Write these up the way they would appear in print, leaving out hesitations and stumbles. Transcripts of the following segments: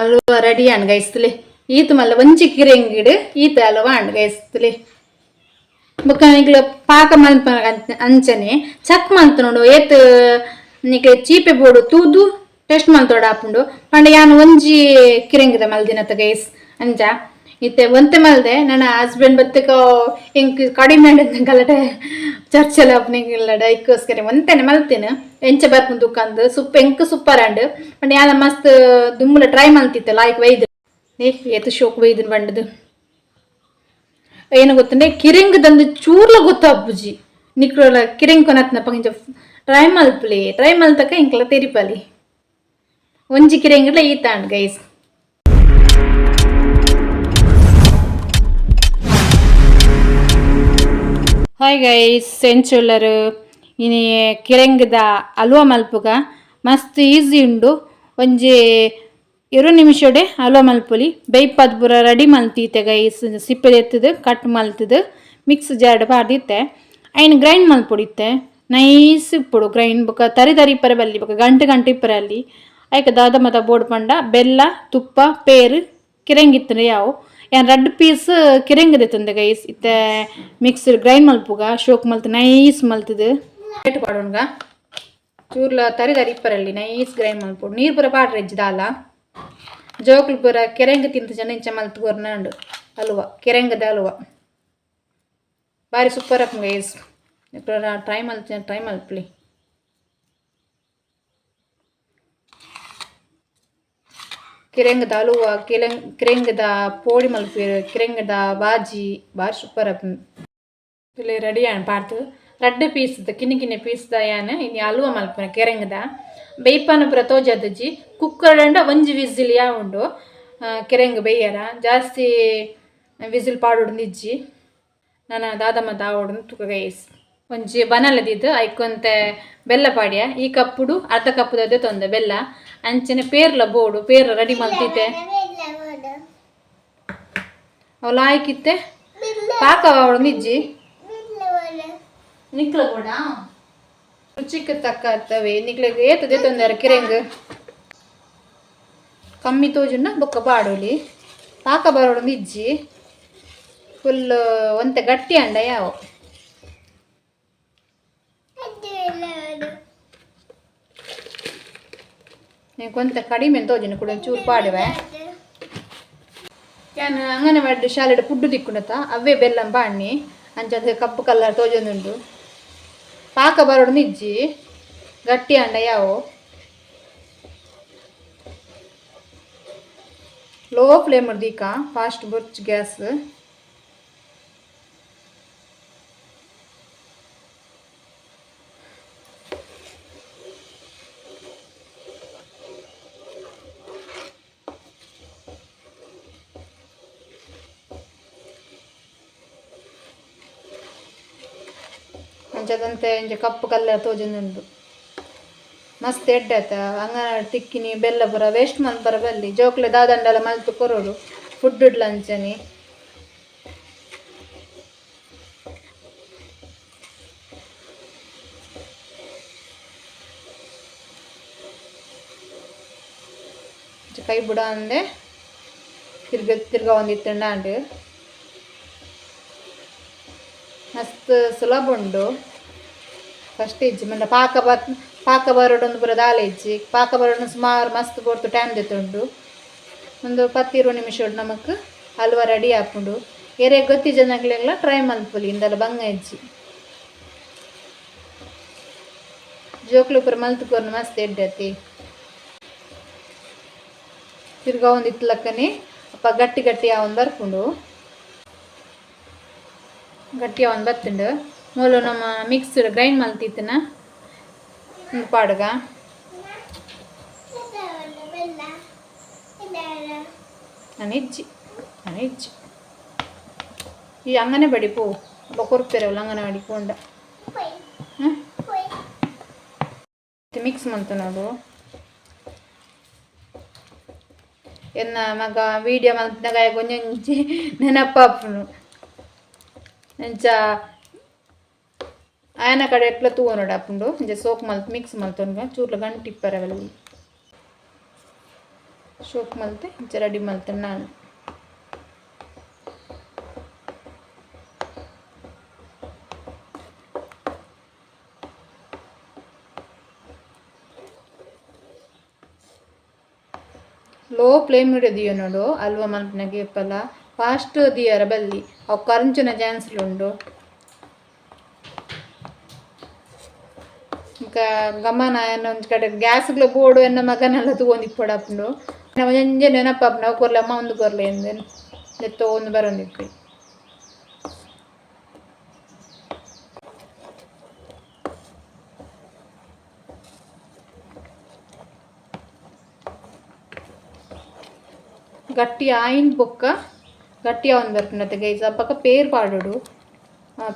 Halwa ready ಆಂಡ್ ಗೈಸ್ತಲೆ. ಈತ ಮಲ್ಲ ಒಂಜಿ ಕಿರೆಂಗಿಡ್ ಈತ ಹಲ್ವ ಆಂಡ್ ಗೈಸ್ತಲೆ. ಬೊಕ್ಕ ನಿಕ್ಲ ಪಾಕ ಮಲ್ಪುನ ಅಂಚನೆ ಚಕ್ ಮಲ್ತುನುಂಡು ಏತ್ ನಿಕ್ಲೆ ಚೀಪೆ ಬೋಡು ತೂದು ಟೆಸ್ಟ್ ಮಲ್ತೊಡು ಆಪುಂಡು. ಪಂಡ ಯಾನ್ ಒಂಜಿ ಕಿರೆಂಗಿದ ಮಲ್ದಿನತ ಗೈಸ್. ಅಂಚ ಇತ್ತೆ ಒಂತೆ ಮಲ್ದೆ. ನನ್ನ ಹಸ್ಬೆಂಡ್ ಬತ್ತಕ ಎಂಕ್ ಕಡಿಮೆ ಆಂಡ್ ಗಲಾಟೆ ಚರ್ಚೆಲ ಆಪುನಿಲ್ಲಡ. ಐಕ್ಕೋಸ್ಕರ ಒಂತೆನೆ ಮಲ್ತಿನ. ಎಂಚ ಬರ್ಪುಂಡು ತುಕ್ಕಂದ್ ಸುಪ್ಪ ಎಂಕ್ ಸೂಪರ್ ಆಂಡ್. ಪಂಡ ಯಾನ ಮಸ್ತ್ ದುಂಬುಲ ಟ್ರೈ ಮಲ್ತಿತ್ತೆ ಲಾಯ್ಕ್ ಬೈದ್. ಏ ಏತ್ ಶೋಕ್ ಬೈದಿನ ಬಂಡದು ಏನು ಗೊತ್ತಂಡೆ ಕಿರಿಂಗ್ ದಂದು ಚೂರ್ಲ ಗೊತ್ತಾಪುಜಿ. ನಿಕ್ಲೋಲ ಕಿರಿಂಗ್ ಕೊನತ್ನಪ ಇಂಚ ಟ್ರೈ ಮಲ್ಪುಲೆ. ಟ್ರೈ ಮಲ್ತಕ ಇಂಕ್ಲ ತೆರಿಪಲಿ. ಒಂಜಿ ಕಿರಿಂಗ್ಲ ಈತಾಂಡ್ ಗೈಸ್. ಹಾಯ್ ಗೈಸ್, ಎಂಚುಲ್ಲರು? ಇನಿ ಕಿರೆಂಗ್ದ ಹಲ್ವ ಮಲ್ಪುಗ. ಮಸ್ತ್ ಈಸಿ ಉಂಡು. ಒಂಜಿ 20 ನಿಮಿಷಡೆ ಹಲ್ವ ಮಲ್ಪೊಲಿ. ಬೇಯ್ಪದ್ ಪೂರ ರೆಡಿ ಮಲ್ತೀತೆ ಗೈಸ್. ಸಿಪ್ಪೆ ದೆತ್ತುದು ಕಟ್ ಮಲ್ತುದು ಮಿಕ್ಸ್ ಜಾರ್ಡ್ ಪಾಡ್ದಿತ್ತೆ. ಐನ್ ಗ್ರೈಂಡ್ ಮಲ್ಪೊಡಿತ್ತೆ. ನೈಸ್ ಇಪ್ಪೊಡು ಗ್ರೈಂಡ್. ಬೊಕ ತರಿ ತರಿ ಇಪ್ಪರೆ ಬಲ್ಲಿ, ಬೊಕ ಗಂಟು ಗಂಟು ಇಪ್ಪರೆ ಅಲ್ಲಿ. ಐಕ್ ದಾದ ಮಾತ ಬೋಡು ಪಂಡ ಬೆಲ್ಲ, ತುಪ್ಪ, ಪೇರು, ಕಿರೆಂಗ್ ಇತ್ತುಂಡ ಯಾವು. ಯಾನ್ ರಡ್ಡ್ ಪೀಸ್ ಕಿರೆಂಗ್ ದೆತ್ತೊಂದೆ ಗೈಸ್. ಇತ್ತೆ ಮಿಕ್ಸ್ ಗ್ರೈಂಡ್ ಮಲ್ಪುಗ. ಶೋಕ್ ಮಲ್ತ್ ನೈಸ್ ಮಲ್ತುದು ಪಾಡೊನ್ಗ. ಚೂರ್ಲ ತರಿ ತರಿ ಇಪ್ಪರಲ್ಲಿ, ನೈಸ್ ಗ್ರೈಂಡ್ ಮಲ್ಪೊಡು. ನೀರು ಪೂರ ಪಾಡ್ರೆ ದಾಲ. ಜೋಕುಲು ಪೂರ ಕೆರೆಂಗ್ ತಿಂತ ಜನ ಇಂಚ ಮಲ್ತ್ ಕೊರ್ನ ಉಂಡು ಹಲ್ವ, ಕೆರೆಂಗದ ಹಲ್ವ. ಬಾರಿ ಸೂಪರ್ ಆಪುಂಡು ಗೈಸ್. ಟ್ರೈ ಮಲ್ತ್ ಟ್ರೈ ಮಲ್ಪುಲಿ. ಕಿರೆಂಗದ ಹಲ್ವ, ಕಿರೆಂಗದ ಪೋಡಿ ಮಲ್ಪುವೆರ್, ಕಿರೆಂಗದ ಬಾಜಿ ಬಾರಿ ಸೂಪರ್ ಆಪುಂಡು. ಇಲ್ಲಿ ರೆಡಿ ಆಂಡ್ ಪಾಡ್ದು. ರಡ್ಡ್ ಪೀಸ್ ಕಿನ್ನಿ ಕಿನ್ನಿ ಪೀಸ್ ದ ಯಾನ್ ಇನಿ ಹಲ್ವ ಮಲ್ಪುನ ಕೆರೆಂಗದ. ಬೇಯ್ಪಾನ ಪೂರ ತೋಜಾದಿಜಿ. ಕುಕ್ಕರ್ ಅಂಡ ಒಂಜಿ ವಿಸಿಲ್ ಉಂಡು ಕೆರೆಂಗ್ ಬೇಯ್ಯರ. ಜಾಸ್ತಿ ವಿಸಿಲ್ ಪಾಡೊಡು ಇಜ್ಜಿ. ನನ ದಾದ ಮಾತ ಆವೊಡು ತುಕ ಗೈಸ್. ಒಂಜಿ ಬನಲೆ ದೀದ್ ಐಕೊಂತೆ ಬೆಲ್ಲ ಪಾಡ್ಯ. ಈ ಕಪ್ಪುಡು ಅರ್ಧ ಕಪ್ಪುದ ತೊಂದೆ ಬೆಲ್ಲ. ಅಂಚನೆ ಪೇರ್ಲ ಬೋಡು, ಪೇರ್ ರೆಡಿ ಮಲ್ತಿತ್ತೆ. ಅವು ಲಾಯ್ಕಿತ್ತೆ ಪಾಕ ಆವೊಡು ಇಜ್ಜಿ. ನಿಕ್ಲ ಬೋಡ ರುಚಿಕ್ ತಕ್ಕತ್ತವೆ. ನಿಕ್ಲೆಗ್ ಏತ್ ದೆತ್ತೊಂದಾರ ಕಿರೆಂಗ್ ಕಮ್ಮಿ ತೋಜುಂಡ ಬೊಕ್ಕ ಪಾಡೊಲಿ. ಪಾಕ ಬರೋಡು ಇಜ್ಜಿ. ಫುಲ್ ಒಂತೆ ಗಟ್ಟಿ ಅಂಡ ಯಾವ. ಒಂತೆ ಕಡಿಮೆ ತೋಜುಂಡು, ಕೂಡ ಚೂರು ಪಾಡುವೆ. ಯಾನ್ ಅಂಗನವಾಡಿ ಶಾಲೆಡ್ ಪುಡ್ಡು ತಿಕ್ಕುಂಡತ ಅವೇ ಬೆಲ್ಲಂ ಪಾಡ್ನಿ. ಅಂಚ ಕಪ್ಪು ಕಲರ್ ತೋಜೊಂದುಂಡು. ಪಾಕ ಬರೋಡು ಇಜ್ಜಿ, ಗಟ್ಟಿ ಅಂಡ ಯಾವು. ಲೋ ಫ್ಲೇಮ್ ದೀಕ, ಫಾಸ್ಟ್ ಬೊರ್ಚ್ ಗ್ಯಾಸ್. ಅಂಚದಂತೆ ಇಂಚ ಕಪ್ಪು ಕಲರ್ ತೋಜೊಂದುಂಡು. ಮಸ್ತ್ ಎಡ್ಡೆ ಆತ. ಅಂಗನವಾಡಿ ತಿಕ್ಕಿನಿ ಬೆಲ್ಲ ಪೂರ ವೇಸ್ಟ್ ಮಲ್ಪರ ಬಲ್ಲಿ. ಜೋಕ್ಲೆ ದಾದಂಡಲ ಮಲ್ತ್ ಕೊರೊಡು ಫುಡ್ ಅಂಚನೆ. ಕೈ ಬುಡ ಅಂದೆ ತಿರ್ಗ ತಿರ್ಗ ಒಂದಿತ್ತುಂಡ ಅಂಡ್. ಮಸ್ತ್ ಸುಲಭ ಉಂಡು, ಕಷ್ಟ ಇಜ್ಜಿ. ಮಂಡ ಪಾಕ ಬತ್ ಪಾಕ ಬರೋಡೊಂದು ಪೂರ ದಾಲ ಇಜ್ಜಿ. ಪಾಕ ಬರೋಡು ಸುಮಾರು ಮಸ್ತ್ ಪೊರ್ತು ಟೈಮ್ ದೆತ್ತುಂಡು. ಒಂದು 10-20 ನಿಮಿಷ ನಮಕ್ ಹಲ್ವ ರೆಡಿ ಆಪುಂಡು. ಏರೆ ಗೊತ್ತಿ ಜನಕ್ಲೆಗ್ಲ ಟ್ರೈ ಮಲ್ಪೊಲಿ. ಇಂದಲ ಬಂಗ ಇಜ್ಜಿ. ಜೋಕ್ಲು ಪೂರ ಮಲ್ತ್ ಕೊರ್ನ ಮಸ್ತ್ ಎಡ್ಡೆ ಅತಿ. ತಿರ್ಗ ಒಂದು ಇತ್ಲಕ್ಕನೆ ಅಪ್ಪ ಗಟ್ಟಿ ಗಟ್ಟಿ ಆವೊಂದು ಬರ್ಪುಂಡು. ಗಟ್ಟಿ ಆವೊಂದು ಬತ್ತುಂಡು. ಮೂಲು ನಮ್ಮ ಮಿಕ್ಸ್ ಗ್ರೈಂಡ್ ಮಲ್ತಿತ್ತಿನ ಪಾಡುಗ. ನಾನು ಇಜ್ಜಿ, ನಾನು ಇಜ್ಜಿ. ಈ ಅಂಗನೆ ಬಡಿ ಪೋ ಅಪ್ಪ ಕೊರ್ಪೆರವಲ್ಲ ಅಂಗನವಾಡಿ ಪೋಂಡ ಮಿಕ್ಸ್ ಮಂತು ನೋಡು. ಎನ್ನ ಮಗ ವೀಡಿಯೋ ಮಲ್ತಿನಾಗ ಒಂಜೊಂಜಿ ನೆನಪಾಪುಂಡು. ಅಂಚ ಆಯನ ಕಡೆ ಎಟ್ಲ ತೂವೊನೊಡು ಆಪುಂಡು. ಇಂಚ ಸೋಕ್ ಮಲ್ತ್ ಮಿಕ್ಸ್ ಮಲ್ತೊನ್ಗ. ಚೂರ್ಲ ಗಂಟು ಇಪ್ಪರೆ ಬಲ್ಲಿ. ಶೋಕ್ ಮಲ್ತೆ ಇಂಚ ರೆಡಿ ಮಲ್ತೆ ನಾನು. ಲೋ ಫ್ಲೇಮ್ ದಿಯೋ ನೋಡು ಅಲ್ವ ಮಲ್ಪನಾಗ ಇಪ್ಪಲ್ಲ ಫಾಸ್ಟ್ ದಿಯರ ಬಲ್ಲಿ ಅವು ಕರಂಚುನ ಚಾನ್ಸ್ಲುಂಡು. ಗಮನ ಒಂಜಿ ಕಡೆ ಗ್ಯಾಸ್ಗ್ಲ ಬೋಡು ಎನ್ನ ಮಗನೆಲ್ಲ ತೂವೊಂದು ಇಪ್ಪೊಡಾಪುಂಡು. ಒಂಜೊಂಜೆ ನೆನಪಾಪುಂಡು ಅವು ಕೊರ್ಲೆ ಅಮ್ಮ ಒಂದು ಕೊರ್ಲೆ ಎಂದೇನು ದೆತ್ತೊಂದು ಬರೊಂದಿಪ್ಪಿ. ಗಟ್ಟಿ ಆಯಿನ ಬೊಕ್ಕ ಗಟ್ಟಿ ಆವೊಂದು ಬರ್ಪುಂಡತೆ ಗೈಸ್. ಅಪಗ ಪೇರ್ ಪಾಡೊಡು.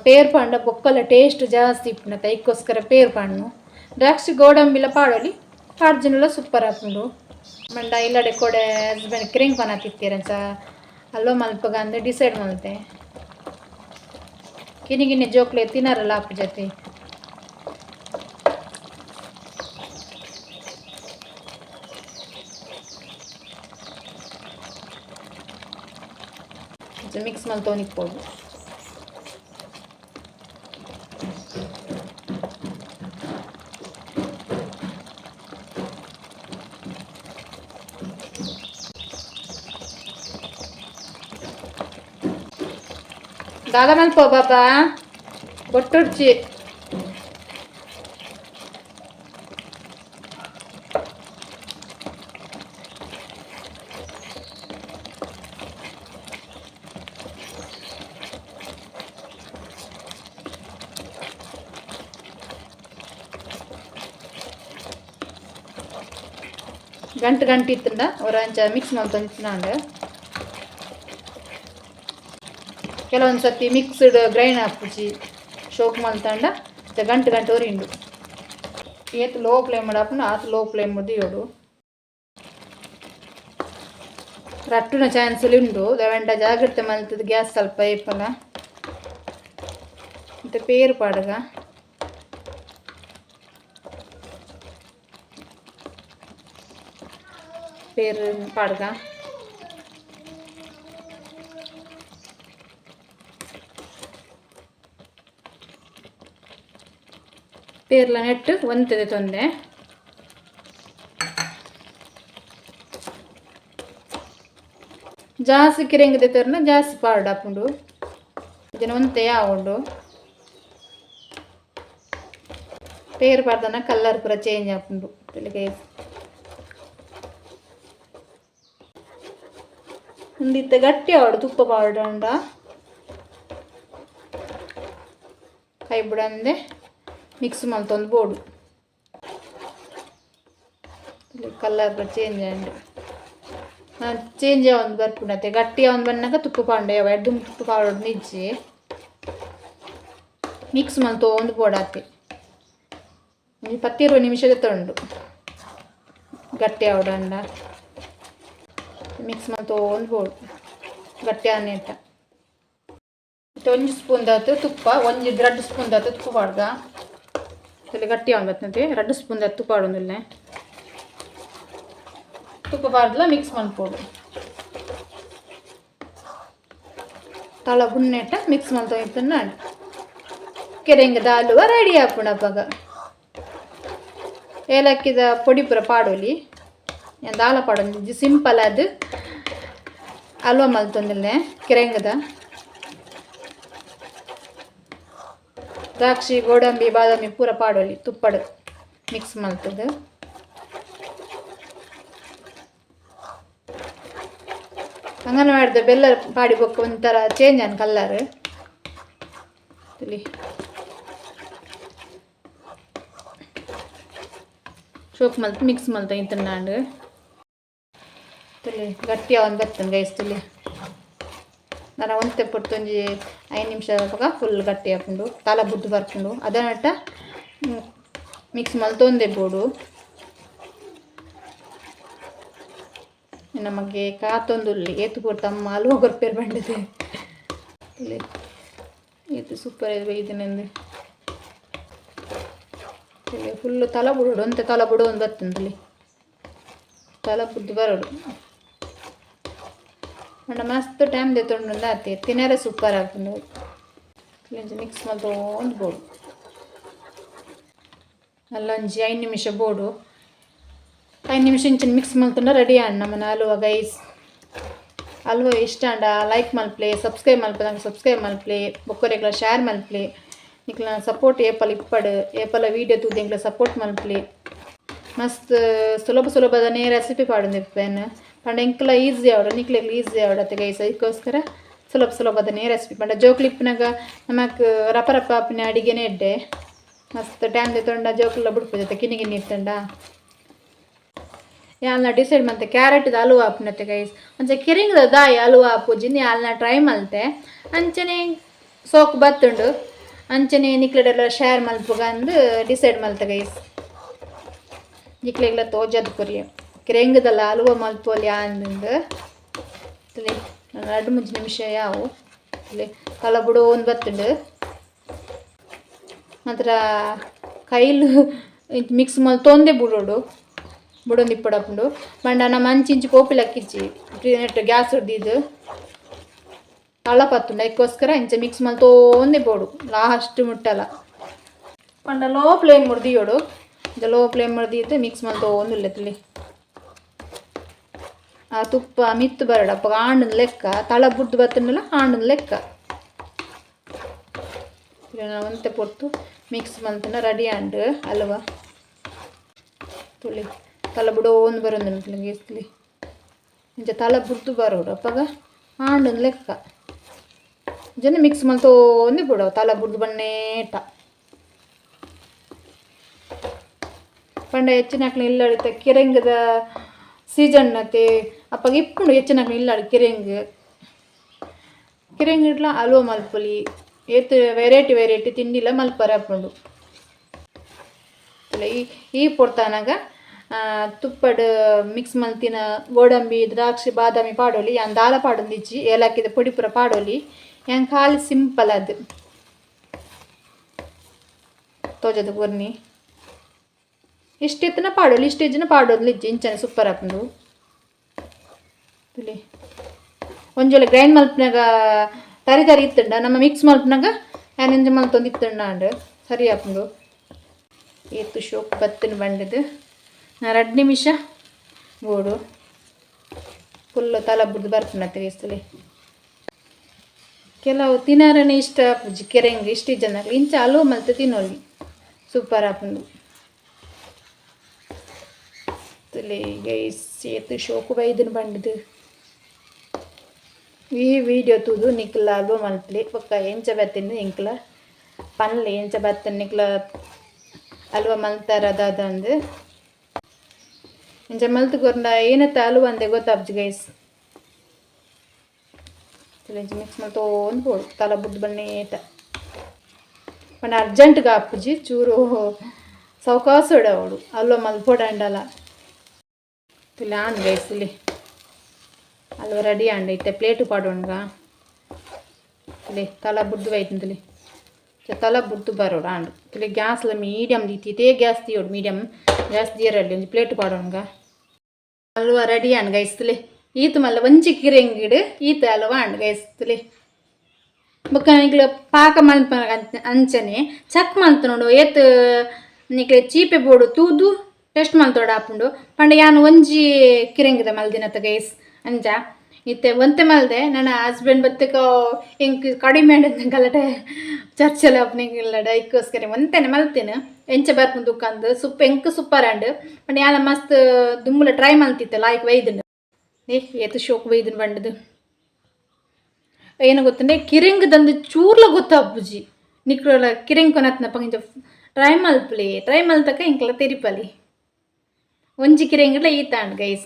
ಪೇರ್ ಪಾಂಡ ಬೊಕ್ಕಲ ಟೇಸ್ಟ್ ಜಾಸ್ತಿ ಇಪ್ಪುಂಡತೆ, ಐಕ್ಕೋಸ್ಕರ ಪೇರ್ ಪಾಡ್ನು. ದ್ರಾಕ್ಷಿ ಗೋಡಂಬಿಲ ಪಾಡೊಲಿ, ಪಾಡ್ಜನಲ ಸೂಪರ್ ಆಪುಂಡು. ಮಂಡ ಇಲ್ಲಡೆ ಕೊಡೆ ಹಸ್ಬೆಂಡ್ ಕಿರಿಂಗ್ ಪನತಿತ್ತೆರಂಚ ಅಲ್ಲೋ ಮಲ್ಪಗ ಅಂದ್ ಡಿಸೈಡ್ ಮಲ್ತೆ. ಕಿನ್ನಿ ಕಿನ್ನಿ ಜೋಕ್ಲೆ ತಿನರಲ್ಲ ಆಪುಜತೆ. ಮಿಕ್ಸ್ ಮಲ್ತೊಂದಿಪ್ಪೊಡು. ದಾದ ಮಲ್ಪೋ ಬಾಬಾ ಬೊಟ್ಟೊಡ್ಚಿ. ಗಂಟು ಗಂಟು ಇತ್ತಂಡ ಒರ ಅಂಚ ಮಿಕ್ಸ್ ಮಲ್ತೊಂದಿತ್ತಿನಾಂಡ್. ಕೆಲವೊಂದು ಸರ್ತಿ ಮಿಕ್ಸ್ಡ್ ಗ್ರೈಂಡ್ ಆಪುಜಿ ಶೋಕ್ ಮಲ್ತಂಡ ಗಂಟು ಗಂಟು ಒರಿಂಡು. ಏತ್ ಲೋ ಫ್ಲೇಮ್ ಆಪುಂಡು ಆತ್ ಲೋ ಫ್ಲೇಮ್ ದಿಯೋಡು. ರಟ್ಟುನ ಚಾನ್ಸ್ ಉಂಡು, ದವೆಂಡ ಜಾಗ್ರತೆ ಮಲ್ತದ ಗ್ಯಾಸ್ ಸ್ವಲ್ಪ ಇಪ್ಪಲ. ಮತ್ತೆ ಪೇರು ಪಾಡುಗ. ಪೇರು ಪಾಡ್ಗ. ಪೇರ್ಲ ನೆಟ್ಟು ಒಂತದೆ ತೊಂದೆ. ಜಾಸ್ತಿ ಕಿರಿಂಗ್ ದೆತ್ತರ್ನ ಜಾಸ್ತಿ ಪಾಡಾಪುಂಡು. ಇದನ್ನ ಒಂತೆ ಆವುಂಡು. ಪೇರು ಪಾಡ್ದನ ಕಲರ್ ಪೂರ ಚೇಂಜ್ ಆಪುಂಡು. ಉಂದಿತ್ತೆ ಗಟ್ಟಿ ಆವಡು ತುಪ್ಪ ಪಾಡಂಡ ಕೈ ಬುಡಂದೆ ಮಿಕ್ಸ್ ಮಲ್ತೊಂದು ಬೋಡು. ಕಲರ್ ಪೂರ ಚೇಂಜ್ ಆಂಡ್ ಚೇಂಜ್ ಆವೊಂದು ಬರ್ಪುಂಡತೆ. ಗಟ್ಟಿ ಆವೊಂದು ಬನ್ನಗ ತುಪ್ಪ ಪಾಂಡೆ ದುಂಬು ತುಪ್ಪ ಪಾಡೊಡು ನಿಜ್ಜಿ ಮಿಕ್ಸ್ ಮಲ್ತೊಂದು ಬೋಡಾತೆ. ಒಂಜಿ 10-20 ನಿಮಿಷ ದೆತ್ತೊಂಡು ಗಟ್ಟಿ ಆವಡಂಡ ಮಿಕ್ಸ್ ಮಲ್ತೊಂದು ಬೋಡು ಗಟ್ಟಿ ಆನೇಟ. ಮತ್ತೆ ಒಂಜಿ ಸ್ಪೂನ್ ದಾತು ತುಪ್ಪ, ಒಂಜಿ 2 ಸ್ಪೂನ್ ದಾತು ತುಪ್ಪ ಪಾಡ್ಗ. ಗಟ್ಟಿ ಆವೊಂದು ಬರ್ತದೆ. 2 ಸ್ಪೂನ್ ದಾತು ತುಪ್ಪ ಪಾಡೊಂದುಲ್ಲೆ. ತುಪ್ಪ ಪಾಡ್ದಲ ಮಿಕ್ಸ್ ಮಲ್ಪೊಡು. ತಳ ಬುನ್ನೆಟ ಮಿಕ್ಸ್ ಮಲ್ತೊಂದಿತ್ತುಂಡ ಕೆರೆಂಗದ ಹಲ್ವ ರೆಡಿ ಆಪುಂಡು. ಅಪಗ ಏಲಕ್ಕಿದ ಪೊಡಿ ಪೂರ ಪಾಡೊಲಿ. ದಾಲ ಪಾಡೊಂದು ಸಿಂಪಲ್ ಆದ್ ಹಲ್ವ ಮಲ್ತೊಂದುಲ್ಲೆ ಕಿರಂಗದ. ದ್ರಾಕ್ಷಿ ಗೋಡಂಬಿ ಬಾದಾಮಿ ಪೂರ ಪಾಡೊಲಿ ತುಪ್ಪಡು ಮಿಕ್ಸ್ ಮಲ್ತದು. ಅಂಗನವಾಡಿದ ಬೆಲ್ಲ ಪಾಡಿ ಬೊಕ್ಕ ಒಂಥರ ಚೇಂಜ್ ಆನ್ ಕಲ್ಲರ್. ಶೋಕ್ ಮಲ್ತ್ ಮಿಕ್ಸ್ ಮಲ್ತ ಇಂತನಾಂಡ್. ತುಲಿ ಗಟ್ಟಿ ಆವೊಂದು ಬರ್ತದೆ ಗೈಸ್. ತುಲಿ ನನ ಒಂತೆ ಪೊರ್ತು ಒಂಜಿ 5 ನಿಮಿಷ ಫುಲ್ ಗಟ್ಟಿ ಆಪುಂಡು. ತಲ ಬುದ್ದು ಬರ್ಪುಂಡು. ಅದನಟ ಮಿಕ್ಸ್ ಮಲ್ತೊಂದೆ ಬೋಡು. ನಮಗೆ ಕಾತೊಂದುಲ್ಲಿ ಏತು ಪೊರ್ತು ಅಮ್ಮ ಹಲ್ವ ಕೊರ್ಪೆರ್ ಪಂಡದೆ. ಏತು ಸೂಪರ್ ಬೈದಿನಂದು. ಫುಲ್ ತಲ ಬುಡೋಡು ಒಂತೆ ತಲ ಬುಡೋಂದು ಬರ್ತುಂಡು. ತಲ ಬುದ್ದು ಬರೋಡು. ಪಂಡ ಮಸ್ತ್ ಟೈಮ್ ದೆತ್ತೊಂಡು ಆತೆ ತಿನರೆ ಸೂಪರ್ ಆಪುಂಡು. ಇಂಚ ಮಿಕ್ಸ್ ಮಲ್ತೊಂದು ಬೋಡು. ಅಲ್ಲೊಂಜಿ 5 ನಿಮಿಷ ಬೋಡು. 5 ನಿಮಿಷ ಇಂಚಿನ ಮಿಕ್ಸ್ ಮಲ್ತುಂಡ ರೆಡಿ ಆಂಡ್ ನಮ್ಮನ ಹಲ್ವ ಗೈಸ್. ಹಲ್ವ ಇಷ್ಟ ಆಂಡ ಲೈಕ್ ಮಲ್ಪಲೆ, ಸಬ್ಸ್ಕ್ರೈಬ್ ಮಲ್ಪದಂಗೆ ಸಬ್ಸ್ಕ್ರೈಬ್ ಮಲ್ಪಲೆ, ಬೊಕ್ಕೊರೆಗ್ಲ ಶೇರ್ ಮಲ್ಪಲೆ. ನಿಕ್ಲ ಸಪೋರ್ಟ್ ಏಪಲ ಇಪ್ಪಡು. ಏಪಲ ವೀಡಿಯೋ ತೂದು ಎಂಕ್ಲ ಸಪೋರ್ಟ್ ಮಲ್ಪಲೆ. ಮಸ್ತ್ ಸುಲಭ ಸುಲಭದನೇ ರೆಸಿಪಿ ಪಾಡೊಂದಿಪ್ಪೆನ್. ಪಂಡ ಎಂಕ್ಲ ಈಸಿ ಆವಡ್, ನಿಕ್ಲೆಗ್ಲ ಈಸಿ ಆವಡ್ ಅತ್ತೆ ಗೈಸ್. ಐಕ್ಕೋಸ್ಕರ ಸುಲಭ ಸುಲಭದನೇ ರೆಸಿಪಿ. ಪಂಡ ಜೋಕ್ಲು ಇಪ್ಪುನಗ ನಮಕ್ ರಪ ರಪ ಆಪಿನ ಅಡಿಗೆನೇ ಎಡ್ಡೆ. ಮಸ್ತ್ ಟೈಮ್ ದೆತ್ತೊಂಡ ಜೋಕುಲ್ಲ ಬುಡ್ಪುಜತ್ತ ಕಿನ್ನಿ ಕಿನ್ನಿ ಇತ್ತಂಡ. ಯಾಲ್ನ ಡಿಸೈಡ್ ಮಲ್ತೆ ಕ್ಯಾರೆಟ್ ಹಲ್ವ ಆಪುನತ್ತೆ ಗೈಸ್. ಅಂಚ ಕಿರಿಂಗ್ದ ದಾಯಿ ಹಲ್ವ ಆಪುಜಿ, ಯಾಲ್ನ ಟ್ರೈ ಮಲ್ತೆ. ಅಂಚನೆ ಸೋಕು ಬತ್ತುಂಡು. ಅಂಚನೆ ನಿಕ್ಲೆಡೆಲ್ಲ ಶೇರ್ ಮಲ್ಪುಗ ಅಂದ್ ಡಿಸೈಡ್ ಮಲ್ತೆ ಗೈಸ್. ನಿಕ್ಲೆಗ್ಲ ತೋಜದ್ ಕೊರಿಯೆ ಕಿರೆಂಗದಲ್ಲ ಹಲ್ವ ಮಲ್ಪೊಲಿ ಅಂದಂದು. 2-3 ನಿಮಿಷ ಯಾವು ತಲ ಬುಡೋ ಒಂದು ಬತ್ತುಂಡು. ಮಾತ್ರ ಕೈಲು ಮಿಕ್ಸ್ ಮಲ್ತೊಂದೇ ಬುಡೋಡು, ಬುಡೊಂದು ಇಪ್ಪಡಪುಂಡು. ಪಂಡ ನಮ್ಮ ಅಂಚಿಂಚಿ ಪೋಪಿಲಕ್ಕಿಜ್ಜಿ ನೆಟ್ ಗ್ಯಾಸ್ ಹಿಡ್ದಿದ್ದು ತಳ ಪತ್ತುಂಡು. ಅದಕ್ಕೋಸ್ಕರ ಇಂಚ ಮಿಕ್ಸ್ ಮಲ್ತೊಂದೇ ಬೋಡು ಲಾಸ್ಟ್ ಮುಟ್ಟಲ. ಪಂಡ ಲೋ ಫ್ಲೇಮ್ ಮುಡ್ದಿಯೋಡು. ಇಂಚ ಲೋ ಫ್ಲೇಮ್ ಮುಡ್ದಿದ್ದು ಮಿಕ್ಸ್ ಮಲ್ತೊಂದುಲ್ಲೆ ತುಲಿ. ಆ ತುಪ್ಪ ಮಿತ್ತು ಬರಡ ಅಪ್ಪ ಆಂಡನ ಲೆಕ್ಕ. ತಳ ಬುಡ್ದು ಬತ್ತುಂಡಲ ಆಂಡನ ಲೆಕ್ಕ. ಒಂತೆ ಪೊರ್ತು ಮಿಕ್ಸ್ ಮಲ್ತನ ರೆಡಿ ಆಂಡ್ ಹಲ್ವ. ತುಳಿ ತಲ ಬುಡೋಂದು ಬರೋದು ಗೇಸ್ಲಿ. ಇಂಚ ತಲ ಬುಡ್ದು ಬರೋಡು, ಅಪ್ಪಗ ಆಂಡನ ಲೆಕ್ಕ. ಜನ ಮಿಕ್ಸ್ ಮಲ್ತೊಂದೇ ಬಿಡೋ ತಲ ಬುಡ್ದು ಬಣ್ಣೇಟ. ಪಂಡ ಹೆಚ್ಚಿನಕ್ಲು ಇಲ್ಲಡಿತ ಕಿರೆಂಗದ ಸೀಸನ್ ಅತ್ತೆ. ಅಪ್ಪಗ ಇಪ್ಪುಂಡು ಹೆಚ್ಚಿನಕ್ಲು ಇಲ್ಲಡ್ ಕಿರೆಂಗ್. ಕಿರೆಂಗಿಡ್ಲ ಹಲ್ವ ಮಲ್ಪೊಲಿ. ಏತ್ ವೆರೈಟಿ ವೆರೈಟಿ ತಿಂಡಿಲ ಮಲ್ಪರೆ ಆಪುಂಡು. ಈ ಈ ಪೊರ್ತನಗ ತುಪ್ಪಡ್ ಮಿಕ್ಸ್ ಮಲ್ತಿನ ಗೋಡಂಬಿ, ದ್ರಾಕ್ಷಿ, ಬಾದಾಮಿ ಪಾಡೊಲಿ. ಯಾನ್ ದಾಲ ಪಾಡೊಂದಿಜ್ಜಿ. ಏಲಕ್ಕಿದ ಪೊಡಿ ಪೂರ ಪಾಡೊಲಿ. ಯಾನ್ ಖಾಲಿ ಸಿಂಪಲ್ ಅದು ತೋಜದ ಕೊರ್ನಿ. ಇಷ್ಟಿತ್ತನ ಪಾಡೊಲಿ, ಇಷ್ಟು ಇಜ್ಜಿನ ಪಾಡೊಂದು ಇಜ್ಜಿ. ಇಂಚನೆ ಸೂಪರ್ ಆಪುಂಡು. ತುಲಿ ಒಂಜೊಳೆ ಗ್ರೈಂಡ್ ಮಲ್ಪನಾಗ ತರಿ ತರಿ ಇತ್ತುಂಡ, ನಮ್ಮ ಮಿಕ್ಸ್ ಮಲ್ಪನಾಗ ಯಾನ್ ಎಂಜ ಮಲ್ತೊಂದು ಇತ್ತುಂಡ ಅಂಡ್ ಸರಿ ಆಪುಂಡು. ಏತು ಶೋಕ್ ಬತ್ತಿನ ಬಂಡದು. ನಾ 2 ನಿಮಿಷ ಬೋಡು. ಫುಲ್ ತಲ ಬುಡ್ದು ಬರ್ಪುನತ್ತೆ ಗೈಸ್ತಲೆ. ಕೆಲವು ತಿನಾರನೆ ಇಷ್ಟ ಆಪುಜಿ ಕೆರೆಂಗ್. ಇಷ್ಟ ಜನಕ್ಕೆ ಇಂಚ ಹಲ್ವ ಮಲ್ತ್ ತಿನ್ನೊಲಿ, ಸೂಪರ್ ಆಪುಂಡು. ತುಲೆ ಗೈಸ್, ಏತು ಶೋಕು ಬೈದಿನ ಬಂಡದು. ಈ ವಿಡಿಯೋ ತೂದು ನಿಕ್ಲ ಹಲ್ವ ಮಲ್ಪಲೆ. ಬೊಕ್ಕ ಎಂಚ ಬತ್ತಿನ ಎಂಕ್ಲ ಪನ್ಲೆ. ಎಂಚ ಬತ್ತಿನ, ನಿಕ್ಲ ಹಲ್ವ ಮಲ್ತಾರ ದಾದಂದು. ಇಂಚ ಮಲ್ತ್ ಕೊರ್ಂಡ ಏನತ್ತ ಹಲ್ವ ಅಂದೆ ಗೊತ್ತಾಪ್ಜಿ ಗೈಸ್. ಮಿಕ್ಸ್ ಮಲ್ತೊಂದು ಬೋಡು ತಲ ಬುಡ್ದು ಬಣ್ಣೇಟ. ಪಂಡ ಅರ್ಜೆಂಟ್ಗೆ ಆಪುಜಿ, ಚೂರು ಸಾವಕಾಸೊಡು ಅವಡು ಹಲ್ವ ಮಲ್ಪೊಡಂಡಲ. ತುಲೆ ಆಂಡ್ ಗೈಸ್, ಇಲ್ಲಿ ಹಲ್ವ ರೆಡಿ ಆಂಡ್. ಇತ್ತೆ ಪ್ಲೇಟ್ ಪಾಡೋಣ್ಗ. ತುಲೆ ತಲ ಬುಡ್ದು ಬೈತುಂತುಲೆ. ತಲ ಬುಡ್ದು ಬರೋಡು ಆಂಡ್. ತುಲೆ ಗ್ಯಾಸ್ಲ ಮೀಡಿಯಮ್ ದೀತಿ, ಗ್ಯಾಸ್ ದಿಯೋಡು. ಮೀಡಿಯಮ್ ಗ್ಯಾಸ್ ದಿಯರಲ್ಲಿ ಒಂಜಿ ಪ್ಲೇಟ್ ಪಾಡೋಣ್ಗ. ಹಲ್ವ ರೆಡಿ ಆಂಡ್ ಗೈಸ್. ತುಲೆ ಈತ್ ಮಲ್ಲ ಒಂಜಿ ಕಿರೆಂಗಿಡು ಈತ್ ಹಲ್ವ ಆಂಡ್ ಗೈಸ್. ತುಲೆ ಬೊಕ್ಕ ನಿಕ್ಲು ಪಾಕ ಮಲ್ಪನ ಅಂಚನೆ ಚಕ್ ಮಲ್ತ ನೋಡು. ಏತ್ ನಿಕ್ಲೆ ಚೀಪೆ ಬೋಡು ತೂದು ಟೆಸ್ಟ್ ಮಲ್ತೊಡು ಆಪುಂಡು. ಪಂಡ ಯಾನ್ ಒಂಜಿ ಕಿರೆಂಗಿದ ಮಲ್ದಿನತ್ತ ಗೈಸ್. ಅಂಚ ಇತ್ತೆ ಒಂತೆ ಮಲ್ದೆ. ನನ್ನ ಹಸ್ಬೆಂಡ್ ಬತ್ತಕ ಎಂಕ್ ಕಡಿಮೆ ಆಂಡ್ ಗಲಾಟೆ ಚರ್ಚೆಲ ಆಪುನಿಲ್ಲಡ. ಐಕ್ಕೋಸ್ಕರ ಒಂತೆನೆ ಮಲ್ತಿನ. ಎಂಚ ಬರ್ಪುಂಡು ದುಕ್ಕಂದು ಸುಪ್ ಎಂಕ್ ಸೂಪರ್ ಆಂಡ್. ಪಂಡ ಯಾನ ಮಸ್ತ್ ದುಂಬುಲ ಟ್ರೈ ಮಲ್ತಿತ್ತೆ, ಲಾಯ್ಕ್ ಬೈದುಂಡು. ಏ ಏತ್ ಶೋಕ್ ಬೈದುಂಡು ಬಂಡದು. ಏನು ಗೊತ್ತಂಡೆ, ಕಿರಿಂಗ್ ದಂದು ಚೂರ್ಲ ಗೊತ್ತಾಪುಜಿ. ನಿಕ್ಲುಲ ಕಿರಿಂಗ್ ಕೊನತ್ನಪ್ಪ ಇಂಚ ಟ್ರೈ ಮಲ್ಪಲೆ. ಟ್ರೈ ಮಲ್ತಕ ಇಂಕ್ಲ ತೆರಿಪಲಿ. ಒಂಜಿ ಕಿರಿಂಗ್ಲ ಈತಾಂಡ್ ಗೈಸ್.